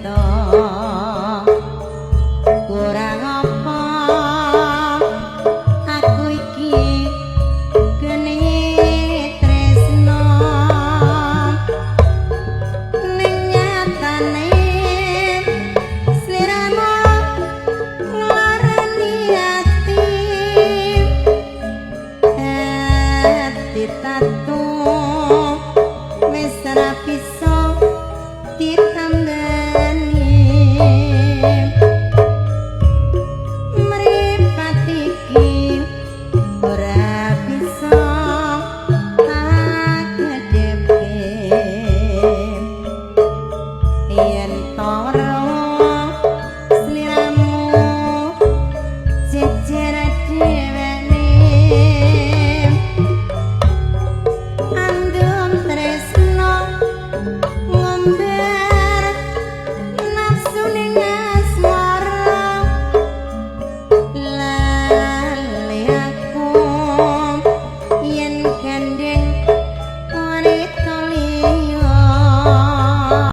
beda. Kurang apa aku iki geni tresno, ning nyatane sliramu nglarani ati. Ati tatu wis ora bisa ditambani. Mripat iki ora bisa tak ngedepke, yen to